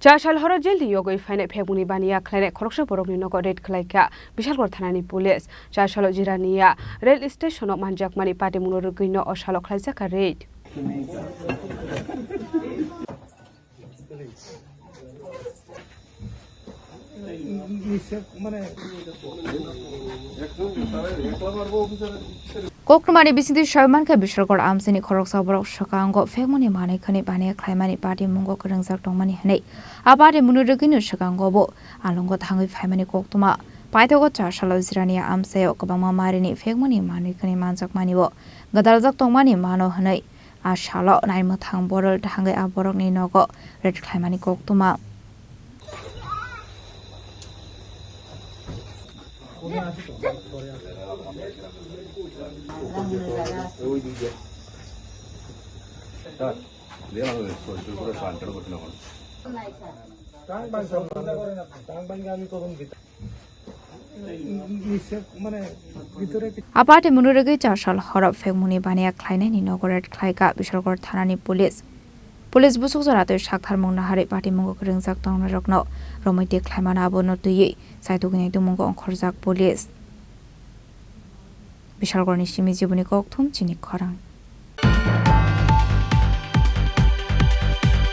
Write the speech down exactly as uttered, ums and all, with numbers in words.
Char sal horo jail ni yogwi phainai phekmungni baniya khlainai khoroksa borokni nogo raid khlaikha Bishalgarh thanani police. Char salo Jirania rail station o manjakmani patimungno rwgwino o salo khlaijakha raid. Koktwmani bisingtwi sawi mankha, Bishalgarh amchaini khoroksa borok swkango phekmungni manwi khwnwi baniya khlaimani patimungo kwrwngjak tongmani hwnwi. A patimungni rwgwino swkango bo alongo thangwi phaimani koktwma. Paithago char salo Jirania amchaio kwbangma marini phekmungni manwi khwnwi manjakmani bo gwdaljak tongmani mano hwnwi. A salo naimwthang borok thangwi a borokni nogo raid khlaimani koktwma. A patimungno rwgwi char sal horo phekmungni baniya khlainaini nogo raid khlaikha Bishalgarh thanani police. Police busuk jora twi saktharmung naharwi patimungo kwrwngjak tongnairokno romwi twi khlaimano abono twiwi chaitugwini tongmungo ongkhorjak police. Bishalgarhni simi jiboni kokthum chini khorang.